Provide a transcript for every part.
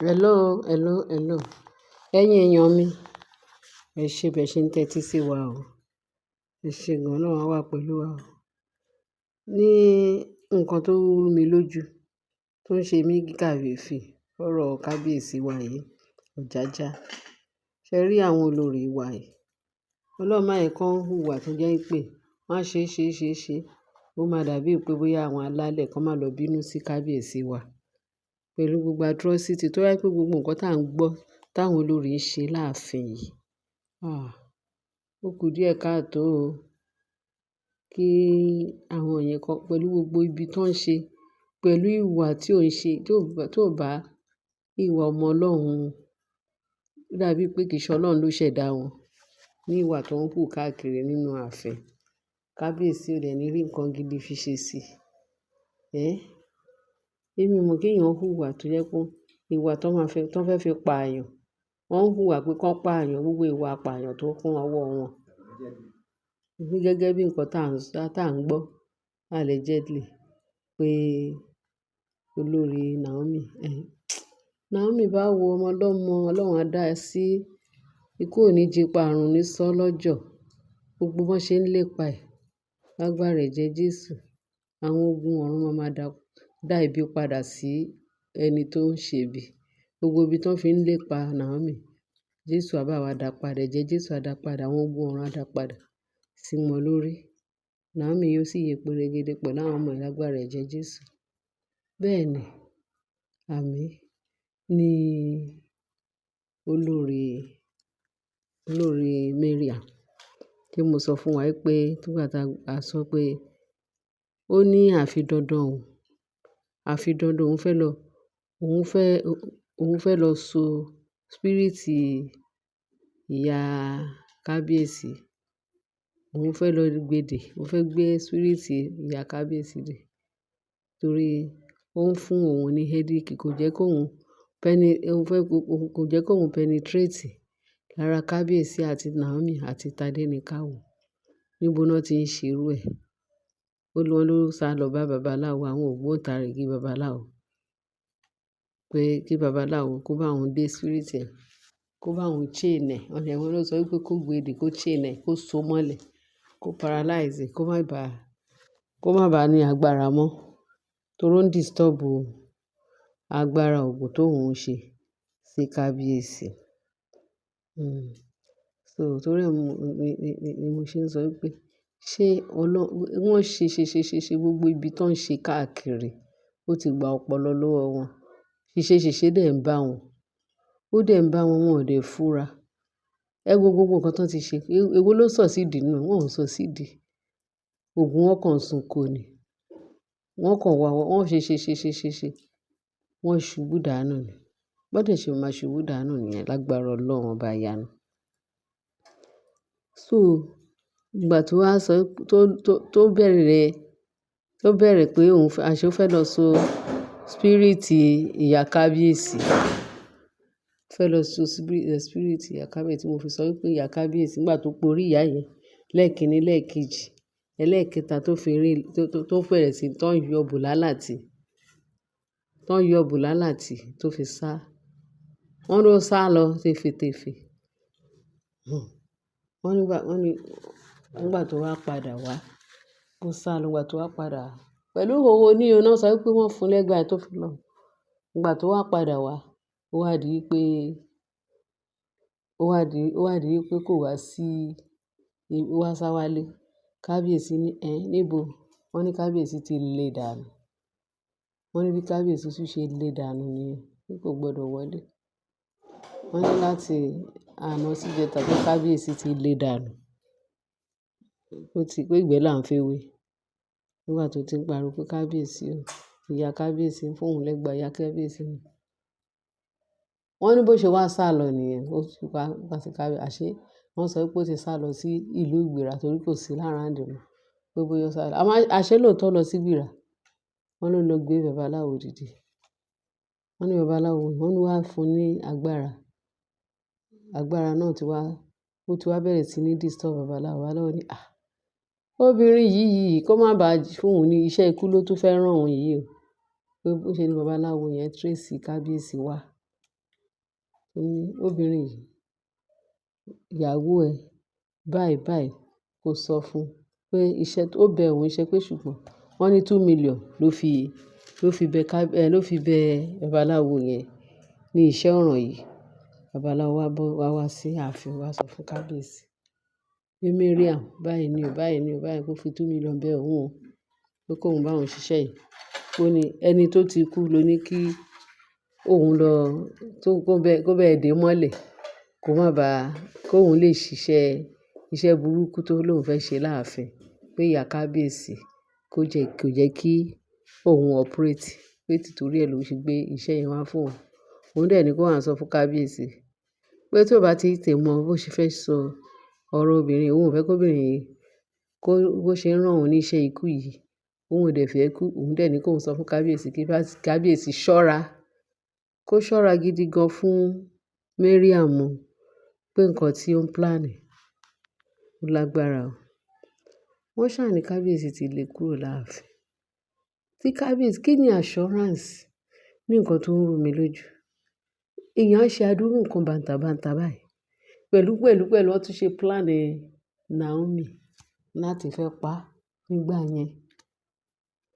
Hello, hello, hello. Ẹ̀yin èèyàn mi, ẹ ṣé bẹ́ẹ̀ ṣe ń tẹ́tí sí wa o. Ẹ ṣé gan, Ọlọ́run á wà pẹ̀lú wa o. Ní nǹkan tó rú mi lójú, tó ń ṣe mí kàyéfì, ọ̀rọ̀ kábíyèsí wa yìí, Ọ̀jájá. Ṣé rí àwọn olórí wa yìí? Ọlọ́run máa jẹ kán hùwà tó jẹ́ pé wọ́n á ṣe, ṣe, ṣe, ṣe. Ó máa dàbí pé bóyá àwọn alálẹ̀ kan máa lọ bínú sí kábíyèsí wa. Pẹ̀lú gbogbo atrocity tó jẹ́ pé gbogbo nǹkan tí à ń gbọ́ táwọn olórí ń ṣe láàfin yìí. Ah! Ó kù díẹ̀ káàtó o. Kí àwọn yẹn kọ́ pẹ̀lú gbogbo ibi tó ń ṣe, pẹ̀lú ìwà tí ò ń ṣe, tí ò bá ìwà ọmọ Ọlọ́run. Ó dàbí pé kì í ṣe Ọlọ́run ló ṣẹ̀dá wọn. Ní ìwà tó ń hù káàkiri nínú ààfin. Kábíyèsí ò dẹ̀ ní rí nǹkan gidi fi ṣe sí i. Ẹ́! Èmi ò mọ̀ kí èèyàn hùwà tó jẹ́ pé ìwà tó máa fẹ́, tó fẹ́ fi pa èèyàn. Wọ́n ń hùwà pé kí wọ́n pa èèyàn, gbogbo ìwà apààyàn tó kún ọwọ́ wọn. Gẹ́gẹ́ bí nǹkan tí à ń gbọ́ allegedly pé olórí Naomi, Naomi bá wo ọmọ ọlọ́mọ, Ọlọ́run á dá ẹ sí. Ikú ò ní jí pa, àrùn ní sọ lọ́jọ́. Gbogbo bó ṣe ń lépa ẹ̀. Lágbára ẹ̀jẹ̀ Jésù. Àwọn ogun ọ̀run máa ma dá ibi padà sí ẹni tó ń ṣe ibi. Gbogbo ibi tó fi ń lépa Naomi, Jésù á bá wa dá padà, ẹ̀jẹ̀ Jésù á dá padà, àwọn ogun ọ̀run á dá padà sí wọn lórí. Naomi yóò sì yè péregédé pẹ̀lú àwọn ọmọ ẹ̀ lágbára ẹ̀jẹ̀ Jésù. Bẹ́ẹ̀ ni, àmín ní olórí, olórí Mariam tí mo sọ fún wa pé nígbà tí a sọ pé ó ní àfi dandan òun, àfi dandan òun fẹ́ lọ, òun fẹ́, òun fẹ́ lọ so spirit ìyá kábíyèsí. Òun fẹ́ lọ gbé dè, òun fẹ́ gbé spirit ìyá kábíyèsí dè. Torí ó ń fún òun ní headache, kò jẹ́ kó òun òun fẹ́ kò jẹ́ kó òun penetrate lára kábíyèsí àti Naomi àti Tadenikawo. Níbo náà tí ń ṣe irú ẹ? Ó ní wọ́n ló sá lọ bá babaláwo, àwọn ògbóǹtarìgì babaláwo. Pé kí babaláwo kó bá òun dé spirit ẹ̀, kó bá òun chain ẹ̀. Wọ́n ní wọ́n ló sọ wípé kó gbé dè, kó chain ẹ̀, kó so mọ́lẹ̀, kó paralyze ẹ̀, kó má bá ní agbára mọ́. Torí ó ń disturb agbára ògùn tó ń ṣe sí kábíyèsí. So torí ẹ ni mo ṣe ń sọ wípé ṣé wọ́n ṣe, ṣe, ṣe, ṣe, ṣe gbogbo ibi tó ń ṣe káàkiri, ó ti gba ọpọlọ lọ́wọ́ wọn. Ṣiṣẹ́ ṣiṣẹ́ dẹ̀ ń bá wọn. Ó dẹ̀ ń bá wọn, wọn ò dẹ̀ fura. Ẹ wo gbogbo nǹkan tó ti ṣe. Èwo ló succeed nínú ẹ̀? Wọ́n ò succeed. Ògùn wọn kàn sunko ni. Wọ́n kàn wá, wọ́n ṣe, ṣe, ṣe, ṣe, ṣe, ṣe. Wọ́n ṣubú dànù ni. Bó dẹ̀ ṣe máa ṣubú dànù nìyẹn lágbára Ọlọ́run ọba ìyanu. So ìgbà tó wá sọ, tó bẹ̀rẹ̀, tó bẹ̀rẹ̀ pé òun fẹ́, àṣé ó fẹ́ lọ so spirit ìyá kábíyèsí. Fẹ́ lọ so spirit ìyá kábíyèsí tí mo fi sọ wípé ìyá kábíyèsí nígbà tó pe orí ìyá yẹn lẹ́ẹ̀kini, lẹ́ẹ̀kejì, ẹlẹ́ẹ̀kẹta tó fi rí, tó bẹ̀rẹ̀ sí tó ń yọ bùlálà tí, tó ń yọ bùlálà tí tó fi sá. Wọ́n ló sá lọ tèfètèfè. Wọ́n nígbà, wọ́n ní nígbà tó wá padà wá, ó sá lọ nígbà tó wá padà pẹ̀lú ìhòhò ní o náà sọ wípé wọ́n fún lẹ́gba tó fi lọ. Nígbà tó wá padà wá, ó wá di pé, ó wá di pé kò wá sí, ó wá sá wálé. Kábíyèsí ní, "Ẹ́ níbo?" Wọ́n ní kábíyèsí ti lé dànù. Wọ́n ní bí kábíyèsí tún ṣe lé dànù nìyẹn, pé kò gbọdọ̀ wọlé. Wọ́n ní láti àná sí ìjẹta pé kábíyèsí ti lé dànù. Ó ti pé ìgbẹ́ là ń fi wé. Nígbà tó ti ń pariwo pé kábíyèsí o, ìyá kábíyèsí ń fún òun lẹ́gba, ìyá kábíyèsí ni. Wọ́n ní bó ṣe wá sá lọ nìyẹn, ó ti wá, wá sí kábíyèsí. Àṣé wọ́n sọ wípé ó ti sá lọ sí ìlú Ìgbìrà torí kò sí l'around mọ́. Pé bóyá ó sá lọ. Àmọ́ àṣé lóòótọ́ lọ sí Ìgbìrà. Wọ́n ló lọ gbé babaláwo dìde. Wọ́n ní babaláwo, wọ́n ní wá fún un ní agbára. Agbára náà ti wá, ó ti wá bẹ̀rẹ̀ sí ní disturb babaláwo. Babaláwo ní, "À! Obìnrin yìí yìí kó má bá fún òun ní iṣẹ́ ikú ló tún fẹ́ rán òun yìí o." Pé bó ṣe ni babaláwo yẹn trace kábíyèsí wá. Ó ní obìnrin yìí, ìyàwó ẹ báyìí báyìí kó sọ fún pé iṣẹ́ tó bẹ òun iṣẹ́ pé ṣùgbọ́n wọ́n ní 2 million ló fi bẹ ká, ló fi bẹ babaláwo yẹn ní iṣẹ́ ọ̀ràn yìí. Babaláwo wá bọ́ wá wá sí ààfin wá sọ fún kábíyèsí pé Mariam báyìí ni o, báyìí ni o, báyìí kó fi 2 million bẹ òun o, pé kóun bá òun ṣiṣẹ́ yìí. Ó ní ẹni tó ti kú ló ní kí òun lọ tó kó bẹ dé mọ́lẹ̀ kó má ba kó òun lè ṣiṣẹ́ iṣẹ́ burúkú tó lóun fẹ́ ṣe láàfin, pé ìyá kábíyèsí kò jẹ́ kí òun operate, pé títorí ẹ ló ṣe gbé iṣẹ́ yẹn wá fún òun. Òun dẹ̀ ní kó wá sọ fún kábíyèsí pé tí ó bá ti tètè mọ bó ṣe fẹ́ sọ ọ̀rọ̀ obìnrin, òun ò fẹ́ kó obìnrin yìí kó bó ṣe ń rán òun ní iṣẹ́ ikú yìí. Òun ò dẹ̀ fẹ́ kú. Òun dẹ̀ ní kó sọ fún kábíyèsí kí kábíyèsí ṣọ́ra, kó ṣọ́ra gidi gan fún Mariam o, pé nǹkan tí ó ń plan ó lágbára o. Wọ́n ṣà ní kábíyèsí ti lé kúrò láàfin. Tí kábíyèsí, kí ni assurance ní nǹkan tó ń rú mi lójú? Èèyàn á ṣe àdúrú nǹkan bàǹtàbàǹtà báyìí. Pẹ̀lú pẹ̀lú pẹ̀lú wọ́n tún ṣe plan Naomi láti fẹ́ pa nígbà yẹn.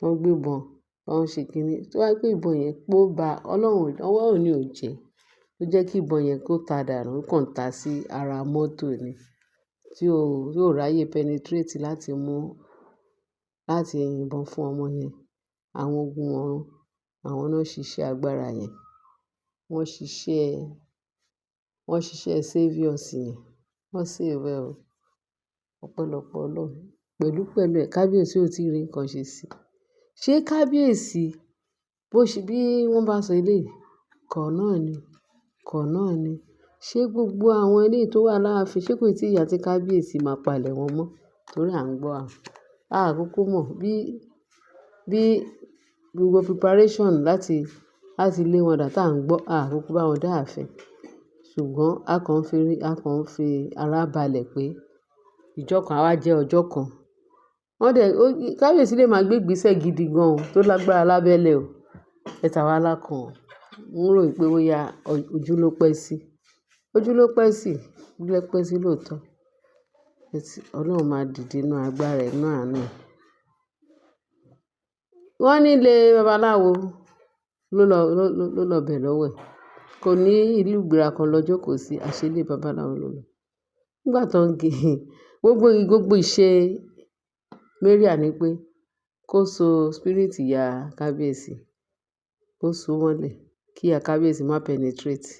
Wọ́n gbé ìbọn, wọ́n ṣe kíni. Tó bá jẹ́ pé ìbọn yẹn pé ó bá Ọlọ́run, Ọlọ́run ni ò jẹ́. Ó jẹ́ kí ìbọn yẹn kó ta dànù, ó kàn ta sí ara mọ́tò ni tí ò ráyè penetrate láti mú, láti yìnbọn fún ọmọ yẹn. Àwọn ogun ọ̀run, àwọn náà ṣiṣẹ́ agbára yẹn. Wọ́n ṣiṣẹ́ saviours yẹn. Wọ́n save ẹ o. Ọpẹ́lọpẹ́ Ọlọ́run. Pẹ̀lú pẹ̀lú ẹ, kábíyèsí ò tí ì rí nǹkan ṣe sí. Ṣé kábíyèsí bó ṣe bí wọ́n bá sọ eléyìí, kọ̀ náà ni, kọ̀ náà ni. Ṣé gbogbo àwọn eléyìí tó wà láàfin, ṣé kò ì tí ì yá tí kábíyèsí máa palẹ̀ wọn mọ́? Torí à ń gbọ́ a kúkú mọ̀ bí gbogbo preparation láti lé wọn dà tí à ń gbọ́, a kúkú bá wọn dá ààfin. Ṣùgbọ́n a kàn ń fi ara balẹ̀ pé ìjọ kan á wá jẹ́ ọjọ́ kan. Wọ́n dẹ̀, kábíyèsí lè máa gbé ìgbésẹ̀ gidi gan tó lágbára lábẹ́lẹ̀ o. But àwa la kàn ń rò pé bóyá ojú ló pẹ́ sí. Ojú ló pẹ́ sí, ojú ló pẹ́ sí lóòótọ́. Ọlọ́run máa dìde nínú agbára ẹ̀, nínú àánú ẹ̀. Wọ́n ní ilé babaláwo ló lọ bẹ̀ lọ́wọ́ ẹ̀. Kò ní ìlú ìgbéra kan lọ jókòó sí, àṣé ilé babaláwo ló lọ. Nígbà tó ń gé gbogbo ìṣe Mariam ní pé kó so spirit ìyá kábíyèsí, kó so mọ́lẹ̀ kí ìyá kábíyèsí má penetrate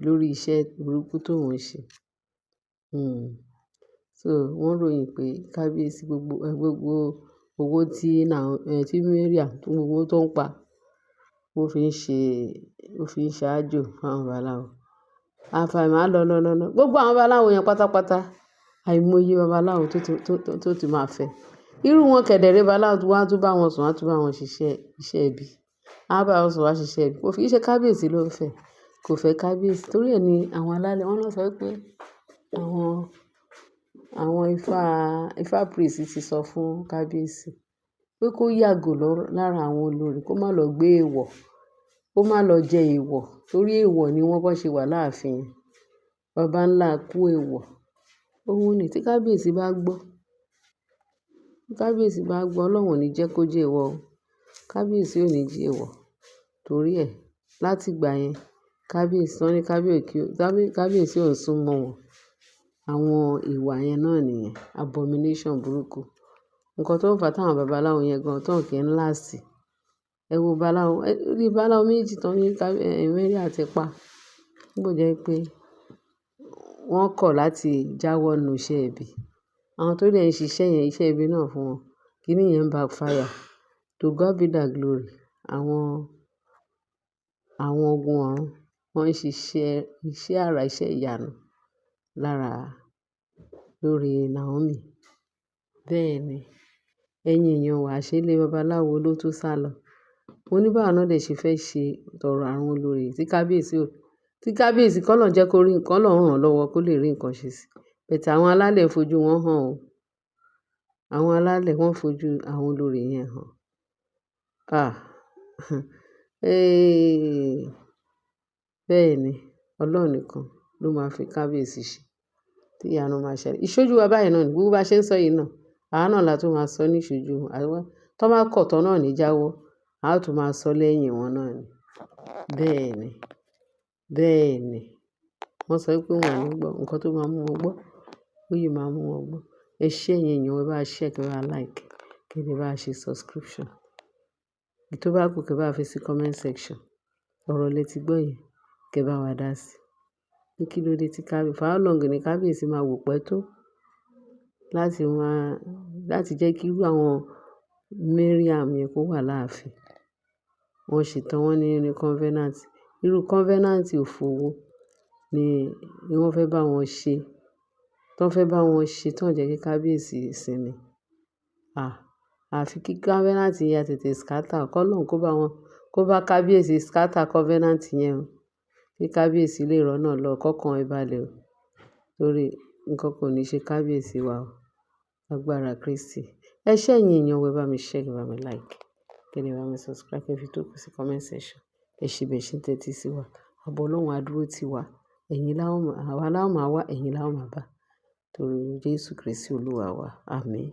lórí iṣẹ́ burúkú tó ń ṣe. So wọ́n ròyìn pé kábíyèsí gbogbo owó tí Mariam, gbogbo owó tó ń pa, ó fi ń ṣe àjò fún àwọn babaláwo. Àfàìmọ̀ á lọ, lọ, lọ, lọ. Gbogbo àwọn babaláwo yẹn pátápátá, àìmọye babaláwo tó ti máa fẹ́. Irú wọn kẹ̀dẹ̀rẹ́ babaláwo wọ́n á tún bá wọn sùn, wọ́n á tún bá wọn ṣiṣẹ́ iṣẹ́ ibi. Á bá wọn sùn, wọ́n á ṣiṣẹ́ ibi. Kò fi ṣe kábíyèsí ló ń fẹ́. Kò fẹ́ kábíyèsí torí ẹ ní àwọn alálẹ̀ wọ́n ló sọ wípé àwọn ifá priest ti sọ fún kábíyèsí pé kó yàgò lára àwọn olórí, kó má lọ gbé èèwọ̀, kó má lọ jẹ èèwọ̀ torí èèwọ̀ ni wọ́n bá ṣe wà láàfin. Baba ńlá kú èèwọ̀. Òun ni tí kábíyèsí bá gbọ́, tí kábíyèsí bá gbọ́, Ọlọ́run ò ní jẹ́ kó jẹ́ èèwọ̀ o. Kábíyèsí ò ní jẹ́ èèwọ̀ torí ẹ láti ìgbà yẹn kábíyèsí, wọ́n ní kábíyèsí ò sún mọ́ wọn. Àwọn ìwà yẹn náà nìyẹn, abomination burúkú. Ǹkan tó ń fa tí àwọn babaláwo yẹn gan tó kì í last. Ẹ wo babaláwo, bí babaláwo méjì tó ní Mariam ti pa. Nígbà tó jẹ́ pé wọ́n kọ̀ láti jáwọ́ nínú iṣẹ́ ibi. Àwọn tó dẹ̀ ń ṣiṣẹ́ yẹn, iṣẹ́ ibi náà fún wọn. Kíni yẹn ń backfire. To God be the glory. Àwọn ogun ọ̀run wọ́n ń ṣiṣẹ́ iṣẹ́ àrà, iṣẹ́ ìyanu lára lórí Naomi. Bẹ́ẹ̀ ni, ẹ̀yin èèyàn wa, àṣé ilé babaláwo ló tún sálọ. Mo ní báwo náà dẹ̀ ṣe fẹ́ ṣe tọrọ àwọn olórí tí kábíyèsí kọ́ lọ́n jẹ́ kó rí nǹkan, Ọlọ́run rán lọ́wọ́ kó lè rí nǹkan ṣe sí. But àwọn alálẹ̀ fojú wọn hàn o. Àwọn alálẹ̀ wọ́n fojú àwọn olórí yẹn hàn. Ah! Hey! Bẹ́ẹ̀ ni, Ọlọ́run nìkan ló máa fi kábíyèsí ṣe tí ìyanu máa ṣẹlẹ̀. Ìṣojú wa báyìí náà ni gbogbo bá ṣe ń sọ yìí náà. Àwa náà la tún máa sọ ní ìṣojú. Àwa tó bá kọ̀ tán náà ní jáwọ́, a ó tún máa sọ lẹ́yìn wọn náà ni. Bẹ́ẹ̀ ni, bẹ́ẹ̀ ni. Wọ́n sọ wípé wọ́n ò ní gbọ́. Ǹkan tó máa mú wọn gbọ́, ó yìí máa mú wọn gbọ́. Ẹ ṣé ẹ̀yin èèyàn, ẹ bá share, kí ẹ bá like, kí ẹ bá ṣe subscription. Èyí tó bá kù kí ẹ bá fi sí comment section. Ọ̀rọ̀ lẹ ti gbọ́ yẹn, kí ẹ bá wa dá sí. Ní kí ló dé tí kábíyèsí, for how long ni kábíyèsí máa wò pẹ́ tó láti máa, láti jẹ́ kí irú àwọn Mariam yẹn kó wà láàfin. Wọ́n ṣetán, wọ́n ní covenant. Irú covenant òfò wo ni wọ́n fẹ́ bá wọn ṣe? Tí wọ́n fẹ́ bá wọn ṣe tí wọ́n jẹ́ kí kábíyèsí sinmi. À, àfi kí covenant yẹn tètè scatter. Kọ́ Ọlọ́run kó bá wọn, kó bá kábíyèsí scatter covenant yẹn o. Kí kábíyèsí lè rọ́nà lọ, kọ́kàn ẹ balẹ̀ o. Torí nǹkan kò ní ṣe kábíyèsí wa o. Agbára Kristi. Ẹ ṣé ẹ̀yin èèyàn, ẹ bá mi share, kí ẹ bá mi like, kí ẹ bá mi subscribe, kí ẹ fi tó kù sí comment section. Ẹ ṣé bẹ́ẹ̀ ṣe ń tẹ́tí sí wa. Ààbò Ọlọ́run á dúró tì wá. Ẹ̀yin la ó máa, àwa la ó máa wá, ẹ̀yin la ó máa bá. Torí Jésù Kristi Olúwa wa. Àmín.